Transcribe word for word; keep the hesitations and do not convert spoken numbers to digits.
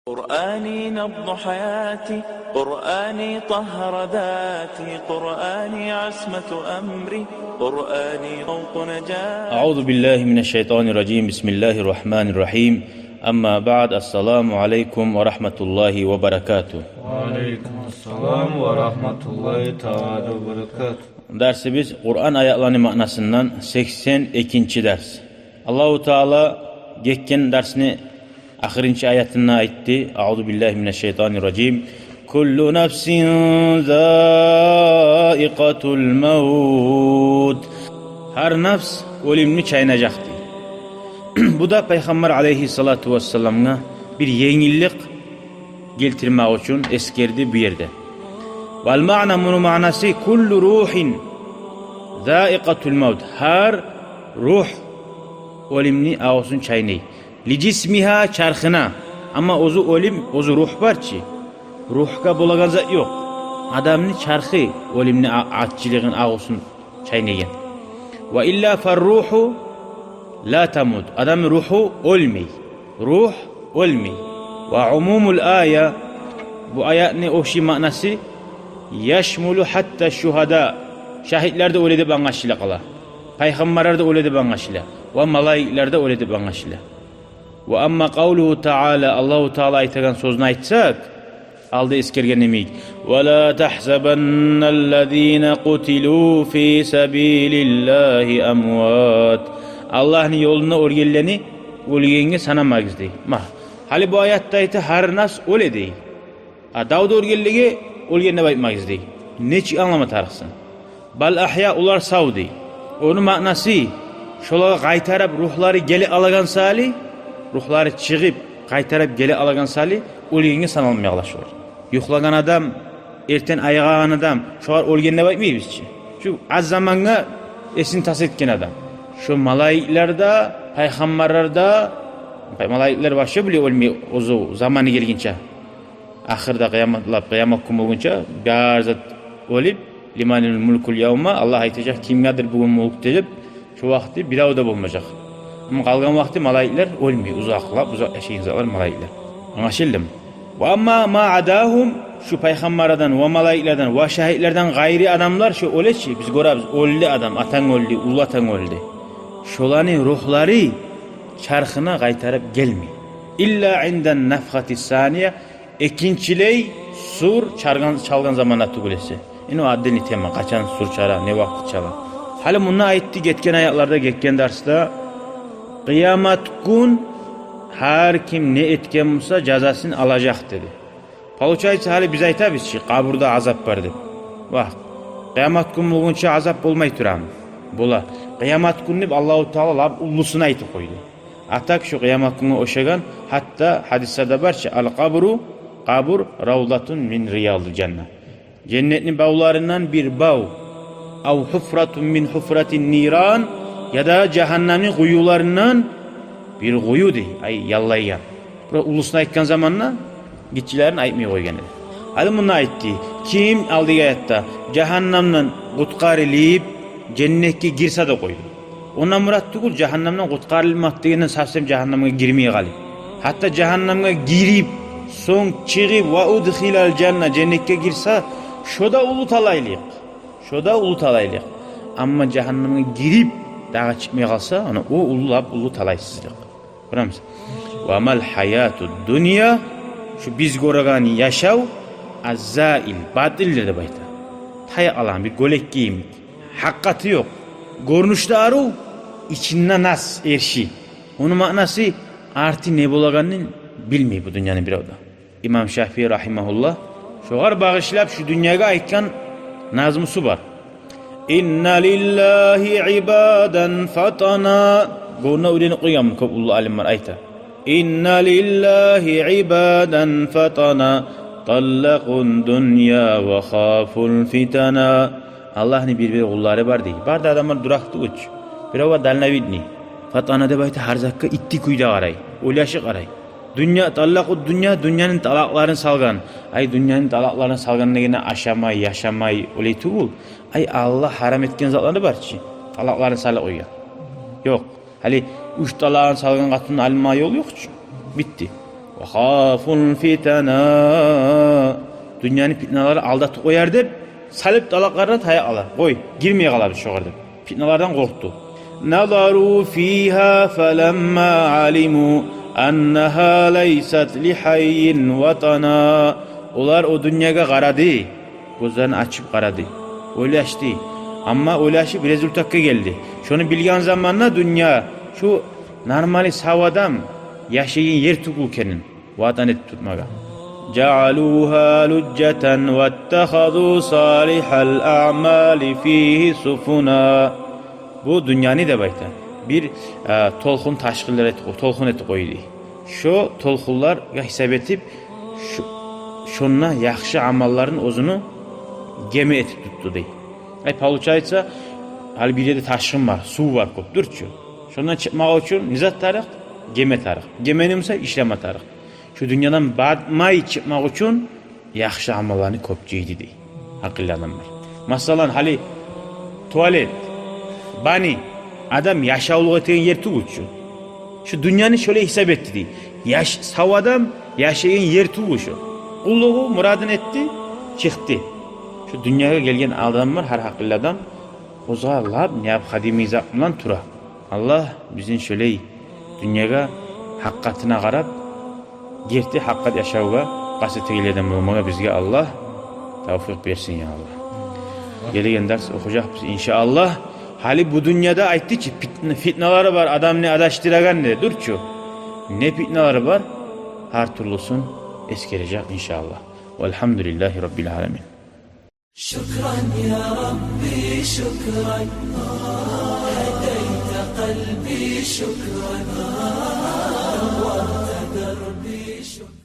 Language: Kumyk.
قرآني نبض حياتي، قرآني طهر ذاتي، قرآني عصمة أمري، قرآني طوق نجاتي. أعوذ بالله من الشيطان الرجيم. بسم الله الرحمن الرحيم. أما بعد، السلام عليكم ورحمة الله وبركاته. وعليكم السلام ورحمة الله تعالى وبركاته. Дарсыбыз Къуран аятланы маънасындан сексен экинчи дарс. Аллагьу Таала гетген дарсны ахырынчы аятында айтды: أعوذ بالله من الشيطان الرجيم. كل نفس ذائقة الموت. Гьар нафс оьлюмню чайнажакъ дей. Бу да Пайхаммар алейгьиссалату вассаламгъа бир енгиллик гелтирмек учун эсгерди бу ерде. والمعنى, муну маънасы: كل روح ذائقة الموت. Гьар ругь оьлюмню авусун чайнай. لجسمها, чархына. Амма оьзю оьлюм, оьзю ругь бар чы. Ругьгъа болагъан зат ёкъ. Адамны чархы оьлюмню а-, аччылыгъын, авусун чайнайгъан. وإلا فالروح لا تموت. Адамны ругьу оьлмей. Ругь оьлмей. وعموم الآية, бу аятны общий маънасы: يشمل حتى الشهداء. Шагьитлер де оьле деп англашыла къала. Пайхаммарлар да оьле деп англашыла. Ва малайиклер де оьле деп англашыла. وأما قوله تعالى, Аллагьу Таала айтагъан сёзню айтсакъ, алда эсгерген йимик: ولا تحسبن الذين قتلوا في سبيل الله أموات. Аллагьны ёлунда оьлгенлени оьлгенге санамагъыз дей. Ма, гьали бу аятда айта, гьар нафс оьле дей. А давда оьлгенлеге оьлген деп айтмагъыз дей. Нечик англама тарыкъсан? بل أحياء, олар сав дей. Ону маънасы: шолагъа къайтарып ругьлары геле алагъан саялы, ругьлары чыгъып къайтарып геле алагъан саялы оьлгенге саналмай къала шолар. Юхлагъан адам, эртен айыгъагъан адам, шогъар оьлген деп айтмайбыз чы. Шу аз замангъа эсин тас этген адам. Шо малайиклер де, пайхаммарлар да, малайиклер вообще булай оьлмей, оьзю заманы гелгинче. Ахырда къыямат, лап къыямат гюн болгъунча, бары зат оьлюп: لمن الملك اليوم, Аллагь айтажакъ: кимгедир бугюн мюлк деп, шо вакъти бирев де болмажакъ. Амма къалгъан вакъти малайиклер оьлмей, узакълап, узакъ яшайгъан затлар малайиклер. Англашылдымы? وأما ما عداهم, шу пайхаммардан, ва малайиклерден, ва шагьитлерден къайры адамлар, шу оьле чи, биз гёребиз, оьлдю адам, атанг оьлдю, уллу атанг оьлдю. Шоланы ругьлары чархына къайтарып гелмей. إلا عند النفخة الثانية, экинчилей сур чаргъан, чалгъан заманда тюгюл эсе. Энни о отдельный тема, къачан сур чала, не вакъти чала. Гьали мунда айтды гетген аятларда, гетген дарсда: къыямат гюн гьар ким не этген буса, жазасын алажакъ деди. Получается, гьали биз айтабыз чы, къабурда азап бар деп. Вагь, къыямат гюн болгъунча азап болмай турамы? Бола. Къыямат гюн деп Аллагьу Таала лап уллусун айтып къойду. А так шу къыямат гюнге ошагъан, гьатта гьадислерде бар чы: القبر, къабур, روضة من رياض الجنة. Женнетни бавларындан бир бав. أو حفرة من حفر النيران, яда жагьаннамны къуюларындан бир къую дей, ай, яллайгъан. Бирев уллусун айтгъан заманда гиччилерин айтмай къойгъан эди. Гьали мунда айтды: ким, алдагъы аятда, жагьаннамдан къутгъарылып, женнетге гирсе деп къойду. Ондан мурат тюгюл жагьаннамдан къутгъарылмакъ дегенден совсем жагьаннамгъа гирмей къалып. Гьатта жагьаннамгъа гирип, сонг чыгъып, وأدخل الجنة, женнетге гирсе, шо да уллу талайлыкъ. Шо да уллу талайлыкъ. Амма жагьаннамгъа гирип, дагъы чыкъмай къалса, ана о уллу, лап уллу талайсызлыкъ. Къарамыса. وما الحياة الدنيا, шу биз гёреген яшав, الزائل, батылдыр деп айта. Таякъ алагъан бир гёлек йимик. Гьакъыкъаты ёкъ. Гёрюнюшде арив, ичинде нас, эрши. Ону маънасы, арты не болагъанын билмей бу дюньяны бирев де. Имам Шафии рагьимагьуллагь шогъар багъышлап шу дюньягъа айтгъан назмусу бар. إن لله عبادا فطنا. Гёрюне уьйренип къойгъанмы, кёп уллу алимлер айта. إن لله عبادا فطنا، طلقوا الدنيا وخافوا الفتنا. Аллагьны бир-бир къуллары бар дей. Бары да адамлар дуракъ тюгюл чю. Бирев бар дальновидный. Фатана деп айта, гьар затгъа итти кюйде къарай. Ойлашып къарай. Дюнья, طلقوا الدنيا, дюньяны талакъларын салгъан. Ай, дюньяны талакъларын салгъан дегени ашамай, яшамай, олай тюгюл. Ай, Аллагь гьарам этген затлары бар чы, талакъларын салып къойгъан. Ёкъ. Гьали уьч талагъын салгъан къатынны алма ёл ёкъ чу. Битди. وخافوا الفتنة. Дюньяны питналары алдатып къояр деп, салып талакъларына таяп алар. Къой, гирмей къалабыз шогъар деп. Питналардан къоркъду. نظروا فيها فلما علموا أنها ليست لحي وطنا. Олар о дюньягъа къарады, гёзлерин ачып къарады, ойлашды. Амма ойлашып результатгъа гелди. Шону билген заманда дюнья шу нормальный сав адам яшайгъан ер тюгюл экенин ватан этип тутмагъа. جعلوها لجة واتخذوا صالح الأعمال فيه سفنا. Бу дюньяны деп айта, бир, э, толкъун ташгъынлар этип къо-, толкъун этип къойду. Шо толкъунларгъа гьисап этип, шу-, шонда яхшы амалларын оьзюню геме этип тутду дей. Ай, получается, гьали бир ерде ташгъын бар, сув бар кёп, дюр чю. Шондан чыкъмакъ учун не зат тарыкъ? Геме тарыкъ. Гемени буса ишлеме тарыкъ. Шу дюньядан батмай чыкъмакъ учун яхшы амалланы кёп жыйды дей гьакъыллы адамлар. Масала, гьали туалет, бани, адам яшавлукъ этеген ер тюгюл чю. Шу дюньяны шолай гьисап этди дей. Яш-, сав адам яшайгъан ер тюгюл шу. Къуллугъу, мурадын этди, чыкъды. Шу дюньягъа гелген адамлар, гьар гьакъыллы адам, оьзюне лап необходимый зат булан тура. Аллагь бизин шолай дюньягъа гьакъыкъатына къарап, герти гьакъыкъат яшавгъа къаст этегенлерден болмагъа бизге Аллагь тавфикъ берсин, я Аллагь. Гелеген дарс охужакъбыз, иншааллагь. Гьали бу дюньяда айтды чы, питна-, питналары бар адамны адашдырагъан де, дюр чю. Не питналары бар? Гьар тюрлюсюн эсгережек, иншааллагь. والحمد لله رب العالمين. شكرا يا ربي، شكرا. هديت قلبي، شكرا. نورت دربي، شكرا.